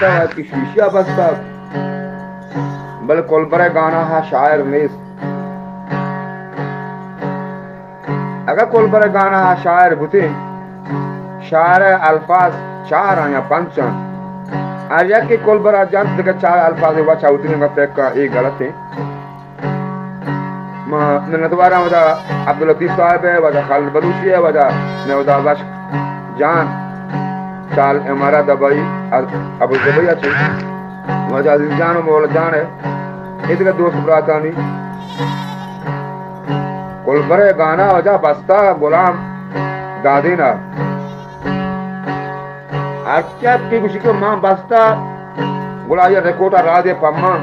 وتی شیشہ بستگ، بلے کلبر ءِ گانا ءَ شاعر نیست۔ اگاں کلبر ءِ گانا ءَ شاعر بوتیں، شاعر ءِ الفاظ چار آں یا پنچ آں، ہر یکے کلبر ءَ جنت دگہ چار الفاظ ءِ وچ ءَ وتی نیمگ ءَ پک کن، اے غلط ایں۔ ما منتواراں واجہ عبداللطیف صاحب ءِ، واجہ خالد بلوچی ءِ، واجہ مئے ہدا بخش جان، چال امارات دبئی، ابوظہبی ءَ چہ واجہ عزیز جان ءُ مولا جان ءِ، اے دگہ دوست براتانی۔ کلبر ءِ گانا واجہ بستہ غلام دادین ءَ۔ ہرچ کہ گوشی کہ من بستہ، گڑا آئی ءِ ریکارڈ ءَ راہ دے پہ من،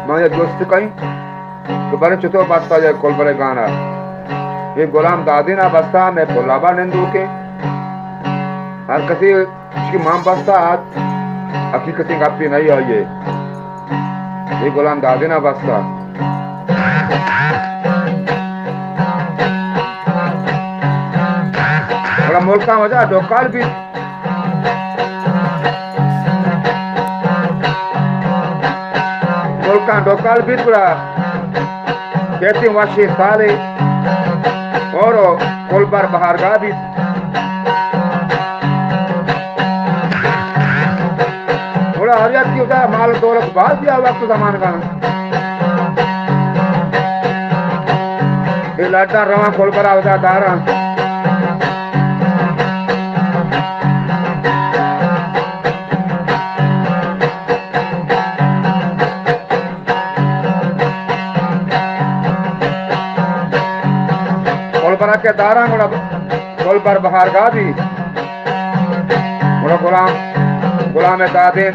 من آئی ءَ جست کنیں کہ باریں چطور بستہ اے کلبر ءِ گانا۔ اے غلام دادین ءَ بستہ، مئے کلاب ءِ نندوکیں۔ ہر کسی گوشی کہ من بستہ، آ حقیقتیں گپے نہ ایں آئی ءِ۔ اے غلام دادین ءَ بستہ۔ گڑا ملکاں واجہ ڈکال بیت۔ ملکاں ڈکال بیت گڑا کیتیں وشیں سالے اور کلبر بہارگاہ بیت۔ گڑا ہر یکے اودا مال دولت باز بیا وقت زمانگاں۔ اے لڈاں رواں کلبر ءَ اودا داراں۔ کلبر ءَ کہ داراں گڑا کلبر بہارگاہ بیت۔ گڑا غلام، غلام دادین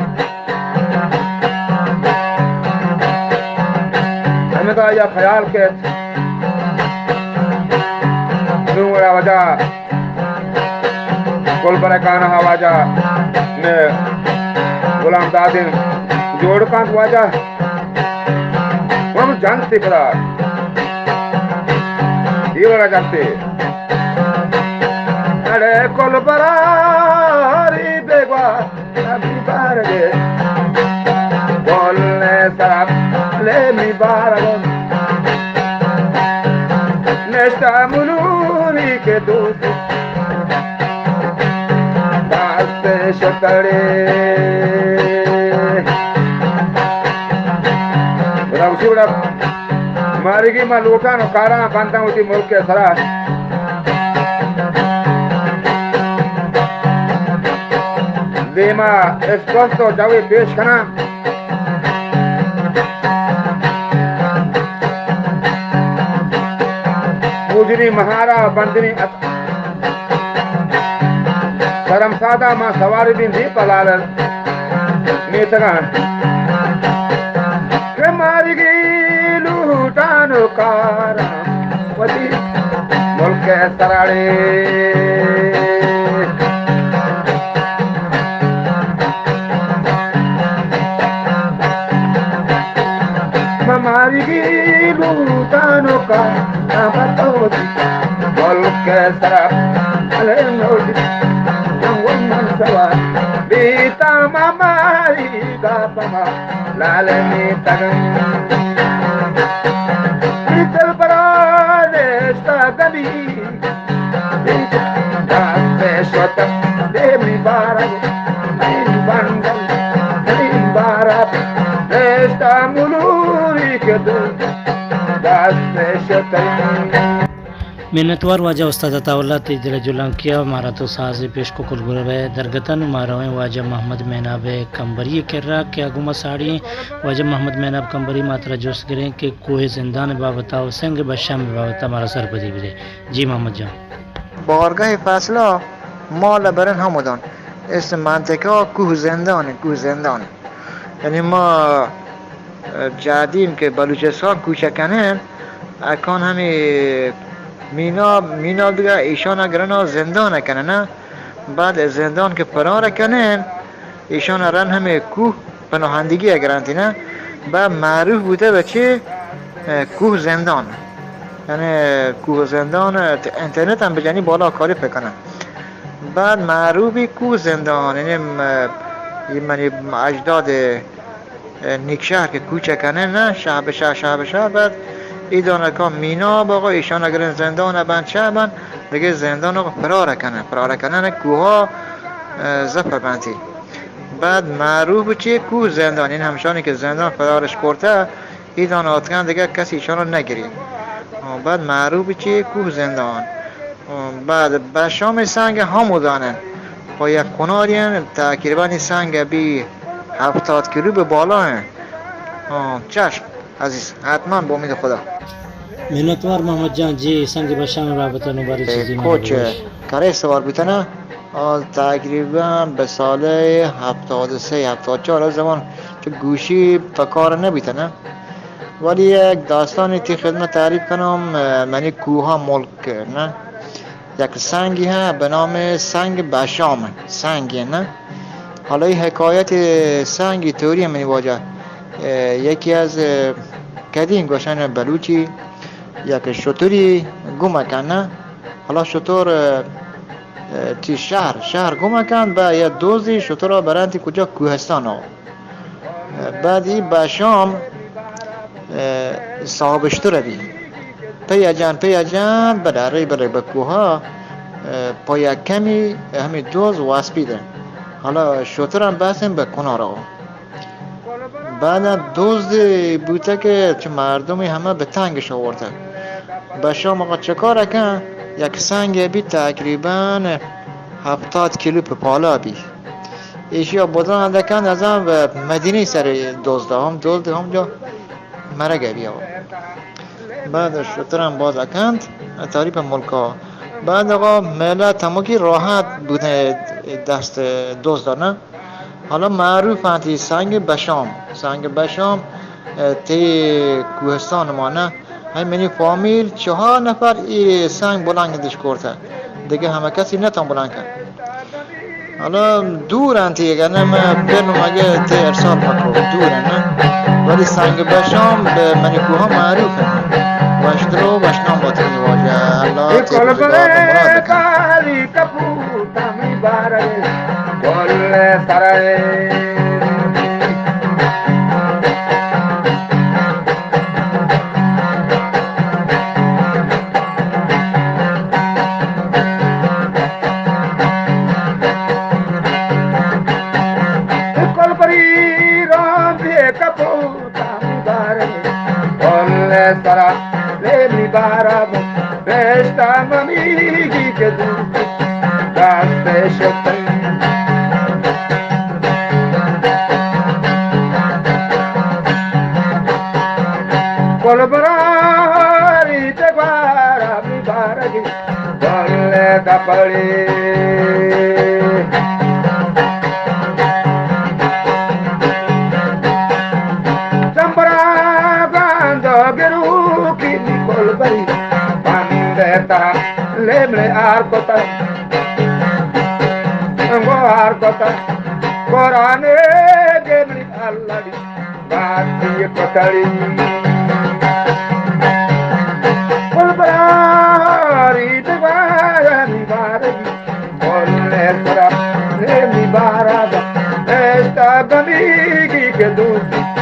ہمدا یا خیال کیت۔ نوں گڑا واجہ کلبر ءِ گانا ءَ واجہ مئے غلام دادین جوڑ کنت واجہ۔ ہم جنتے پدا۔ اے وڑا جنتے۔ اڑے کلبراری بیگواہ نبی بارگے، گل نے سرا لیمی بارگون۔ نشتہ ملوری کے دوست دست شتڑے۔ گڑا گوشی گڑا ماریگی ما لوٹاں و کاراں بنداں وتی ملک ءِ سرا۔ دیما اسپست و جوے پیش کناں۔ موجنی مہارا بندنی ات-، شرم سادا ما سواری بین دی پلال میتگان۔ کہ مارگی لوٹان و کاران وتی ملک سراڑے۔ ماریگی لوٹانو کا نام تو دی ملک سرا علی نوجی جنگ من سوا بیتا ماری گاپما لال میتگن۔ دل برا نشتا گلی دست شتم دیمی بارا، این بندن، این بارا، رشتہ ملوری کے دل دست شتم۔ منتوار واجہ استاد عطا اللہ، تئی دل ءِ جہلانکی ءَ مارا تو سازے پیش کو کلبر ءِ درگتاں۔ نوں ما رویں واجہ محمد مہناب کمبری ءِ کرا کہ آ گوں ما ساڑی ایں۔ واجہ محمد مہناب کمبری، ما ترا جست گریں کہ کوہ زندان ءِ بابت ءَ و سنگ بشام ءِ بابت ءَ مارا سرپدی بدے۔ جی محمد جان۔ بارگاہ فیصلہ مال برن ہمودان۔ اس منطقہ کوہ زندان، کوہ زندان۔ یعنی ما جادیم کہ بلوچستان کوچہ کنن، اکان ہمی مینا، مینا دگہ ایشان گرنا زندان کنن۔ بعد زندان کہ پرار کنن، ایشان رن ہمے کوہ پناہندگی ءَ گرانتی نا، با معروف بوتہ بچے، اه، کوہ زندان۔ یعنی کوہ زندان، اه، انٹرنیٹ ہم بجنی بالا کاری پکنن۔ بعد معروفی کوہ زندان، یعنی، اه، اے منی اجداد نیک شہر کہ کوچ ءَ کنن، نہ، شہر بہ شہر، شہر بہ شہر، بعد اے دانکاں میناب، آقا، ایشان ءَ گرن زندان ءَ بند، چہ بند، دگہ زندان ءَ فرار کنن، فرار کنن کوہ ءَ، اه، زپ بنتی. بعد معروف چی کوہ زندان، این ہمشانی کہ زندان فرارش کرتہ، اے دان آتکن دگہ کسی ایشان ءَ نگری. بعد معروف چی کوہ زندان. بعد بشام سنگ ہمودان انت. پہ یک کناری انت، تقریباً سنگ بی ہفتاد کیلو بہ بالا انت. آ، چشم عزیز، حتماً بہ امید خدا. منتوار محمد جان جی، سنگ بشام بابت نو بارے چیزی من کوچ بگوش. کرے سوار بوتنا، آ، تقریباً بہ سال ہفتاد و سہ، ہفتاد و چار زمان چہ گوشی پکار نبیتنا. ولی یک داستانی تی خدمت تعریف کنم، اه، منی کوها ملک نه. یک سنگی ها به نام سنگ بشام، سنگی نه. حالا این حکایت سنگی طوری منی واجه، اه، یکی از، اه، قدیم گوشن بلوچی، یک شتری گم کنه. حالا شتر، اه، اه، تی شهر، شهر گم کن، به یه دوزی شتر برنتی کجا کوهستان ها. بعد ای بشام، اه، صاحب اشتر بی. پی جان، پی جان، بلے، ری بلے، بہ کوها، اه، پہ یک کمی ہمے دوز واسپیدہ. حالا شترم بسن بہ کنارا. بعد دوز بوتہ کہ چہ مردمی ہمہ بہ تنگش آورتہ. بشام آقا چکار کن، یک سنگ بی تقریباً ہفتاد کیلو پہ پالا بی. ایشی ءَ بدران دکند از آن و مدینه سر دزد، هم دزد هم جو مرگ بیا. بعد شترم باز کند تعریف ملکا. بعد آقا میلہ تموکی راحت بودن دست دزد نه. حالا معروف انت ای سنگ بشام، سنگ بشام، اه، تی کوهستان ما نه. های منی فامیل چهار نفر ای سنگ بلند دش کرته. دیگه همه کسی نتان بلند کن. حالا دور انت، اگر نه من برم اگه تی ارسال مکو، دور نه. ولی سنگ بشام به منی کوها معروف انت. وشترو وشنام باتنی واجه. الله تی روزگار مراد کن. کپوتانی بارے گل سرے. کل پری رام دے کپو. کل سرا لیمی بارا بو، بیشتا منی گی که دو دست شتن. کل براری دگوارا می بارگی. گل دپڑی. چمبرا گاندو گروکی کل بری. بندے ترا لیمڑے آر کتا. انگو آر کتا. قرآن گیمڑی اللہ دی. باتی پتڑی. گل براری دوارا می بارگی. گل سرا می بارا دا. اشتا گمیگی که دوستی.